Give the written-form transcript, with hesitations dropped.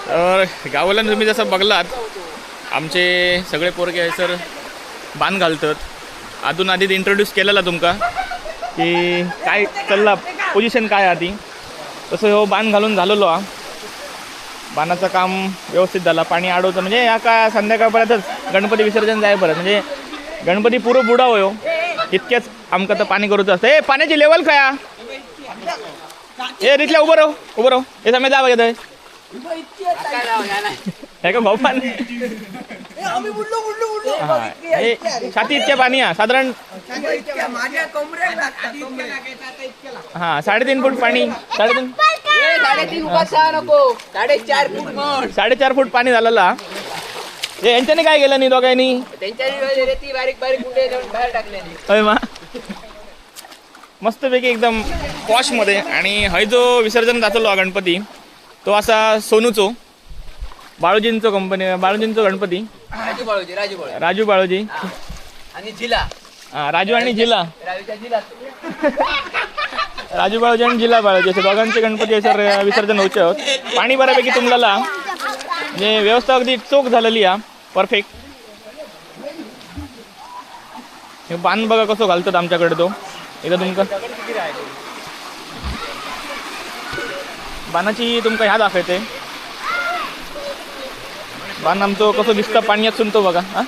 तर गावाला तुम्ही जसं बघलात आमचे सगळे पोरगे हयसर बांध घालतात. अजून आधीच इंट्रोड्यूस केलेला तुमका की काय चल्ला पोझिशन काय आधी. तसं हो बांध घालून झालेलो हा. बाणाचं काम व्यवस्थित झालं, पाणी अडवतं म्हणजे या का संध्याकाळपर्यंतच गणपती विसर्जन जाय परत, म्हणजे गणपती पुरो बुडा होयो इतक्याच आमका तर पाणी करूचं असतं. ए पाण्याची लेवल काय हा? ए रितल्या उभं राहू उभं राहू, हे समय जा बघा हे का भाऊ पाणी. हा, हे छाती इतक्या पाणी हा साधारण. माझ्या कमरेला हा 3.5 फूट पाणी, 3.5 3.5 उपासा नको, 4.5 फूट म्हण. 4.5 फूट पाणी झालेला. हे यांच्याने काय केलं नाही दोघांनी? त्यांच्या रेती बारीक बारीक कुठे जाऊन बाहेर टाकले. होय मा मस्तपैकी एकदम पॉशमध्ये. आणि हय जो विसर्जन जातलो हा गणपती तो असा सोनूचो बाळूजींचो कंपनी, बाळूजींचो गणपती. राजू बाळूजी, राजू बाळूजी, राजू बाळूजी आणि जिला. हा, राजू आणि जिला, राजूच्या जिला. राजू बाळूजी आणि जिला बाळूजी असे दोघांचे गणपती असे विसर्जन होचे आहोत. पाणी बऱ्यापैकी तुमल्याला, म्हणजे व्यवस्था अगदी चोख झालेली हा, परफेक्ट. हे बांध बघा कसं घालतात आमच्याकडे तो. एकदा तुमका बाणाची तुमका ह्या दाखवते. बाण आमचो कसं दिसता पाण्यात सुनतो बघा. हा.